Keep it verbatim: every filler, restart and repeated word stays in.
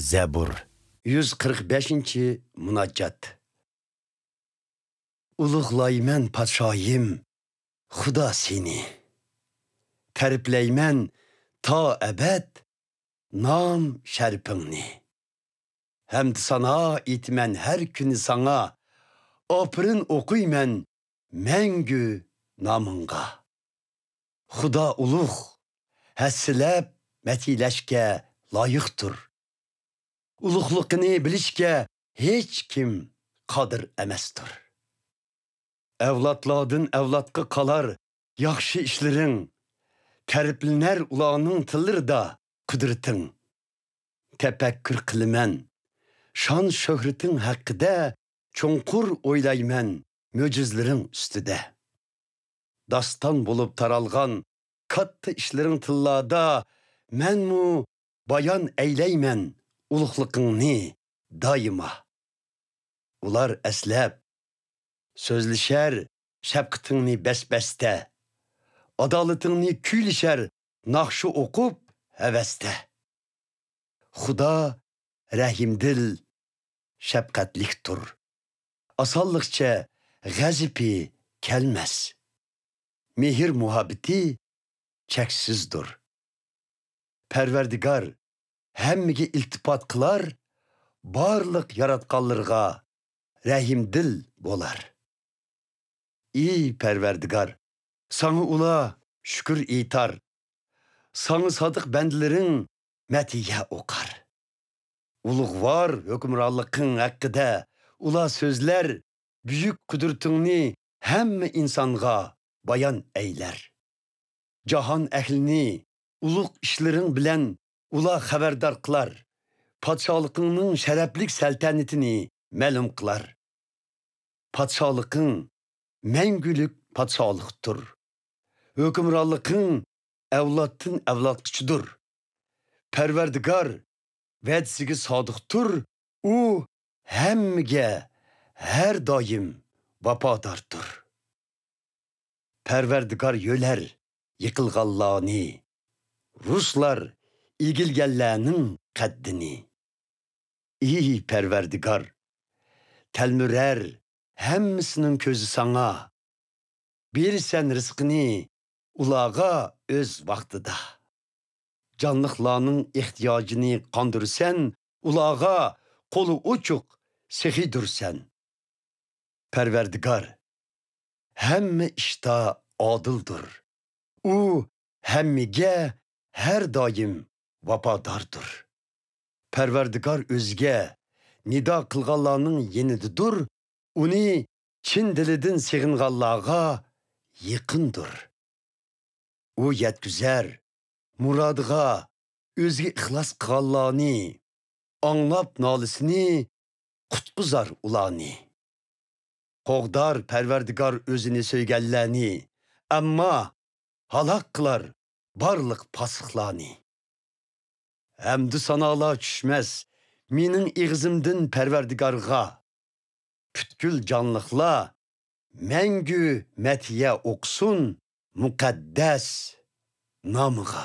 زەبۇر. يۈز قىرىق بەشىنچى مۇناجات. ئۇلۇغلايمەن پادىشاھىم، خۇدا سېنى. تەرىپلەيمەن تا ئەبەد نام شەرىپىڭنى. ھەمدۇسانا ئېيتىمەن ھەر كۈنى ساڭا، ئاپىرىن ئوقۇيمەن مەڭگۈ نامىڭغا. خۇدا ئۇلۇغ، ھەسسىلەپ مەتھىيلەشكە لايىقتۇر. ئۇلۇغلۇقىنى بىلىشكە ھېچكىم قادىر ئەمەستۇر. ئەۋلادلاردىن ئەۋلادقا قالار ياخشى ئىشلىرىڭ، تەرىپلىنەر ئۇلارنىڭ تىللىرىدا قۇدرىتىڭ. تەپەككۇر قىلىمەن شان-شۆھرىتىڭ ھەققىدە، چوڭقۇر ئويلايمەن مۆجىزىلىرىڭ ئۈستىدە. داستان بولۇپ تارالغان كاتتا ئىشلىرىڭ تىللاردا، مەنمۇ بايان ئەيلەيمەن ئۇلۇغلۇقۇڭنى دائىما. ئۇلار ئەسلەپ سۆزلىشەر شەپقىتىڭنى بەس-بەستە، ئادالىتىڭنى كۈيلىشەر ناخشا ئوقۇپ ھەۋەستە. خۇدا رەھىمدىل، شەپقەتلىكتۇر. ئاسانلىقچە غەزىپى كەلمەس. مېھىر-مۇھەببىتى چەكسىزدۇر. پەرۋەردىگار ھەممىگە ئىلتىپات قىلار، بارلىق ياراتقانلىرىغا رەھىمدىل بولار. ئى پەرۋەردىگار، ساڭا ئۇلار شۈكۈر ئېيتار، ساڭا سادىق بەندىلىرىڭ مەتھىيە ئوقار. ئۇلۇغۋار ھۆكۈمرانلىقىڭ ھەققىدە ئۇلار سۆزلەر، بۈيۈك قۇدرىتىڭنى ھەممە ئىنسانغا بايان ئەيلەر. جاھان ئەھلىنى ئۇلۇغ ئىشلىرىڭ بىلەن ئۇلار خەۋەردار قىلار، پادىشاھلىقىڭنىڭ شەرەپلىك سەلتەنىتىنى مەلۇم قىلار. پادىشاھلىقىڭ مەڭگۈلۈك پادىشاھلىقتۇر. ھۆكۈمرانلىقىڭ ئەۋلادتىن ئەۋلادقىچىدۇر. پەرۋەردىگار ۋەدىسىگە سادىقتۇر، ئۇ ھەممىگە ھەر دائىم ۋاپاداردۇر. پەرۋەردىگار يۆلەر يىقىلغانلارنى، رۇسلار ئېگىلگەنلەرنىڭ قەددىنى. ئى پەرۋەردىگار، تەلمۈرەر ھەممىسىنىڭ كۆزى ساڭا. بېرىسەن رىزقىنى ئۇلارغا ئۆز ۋاقتىدا. جانلىقلارنىڭ ئېھتىياجىنى قاندۇرىسەن، ئۇلارغا قولى ئوچۇق سېخىيدۇرسەن. پەرۋەردىگار ھەممە ئىشتا ئادىلدۇر. ئۇ ھەممىگە ھەر دائىم ۋاپاداردۇر. پەرۋەردىگار ئۆزىگە نىدا قىلغانلارنىڭ يېنىدىدۇر، ئۇنى چىن دىلىدىن سېغىنغانلارغا يېقىندۇر. ئۇ يەتكۈزەر مۇرادىغا ئۆزىگە ئىخلاس قىلغانلارنى، ئاڭلاپ نالىسىنى، قۇتقۇزار ئۇلارنى. قوغدار پەرۋەردىگار ئۆزىنى سۆيگەنلەرنى، ئەمما ھالاك قىلار بارلىق پاسىقلارنى. ھەمدۇ سانالار چۈشمەس مېنىڭ ئېغىزىمدىن پەرۋەردىگارغا. پۈتكۈل جانلىقلار مەڭگۈ مەتھىيە ئوقۇسۇن مۇقەددەس نامىغا.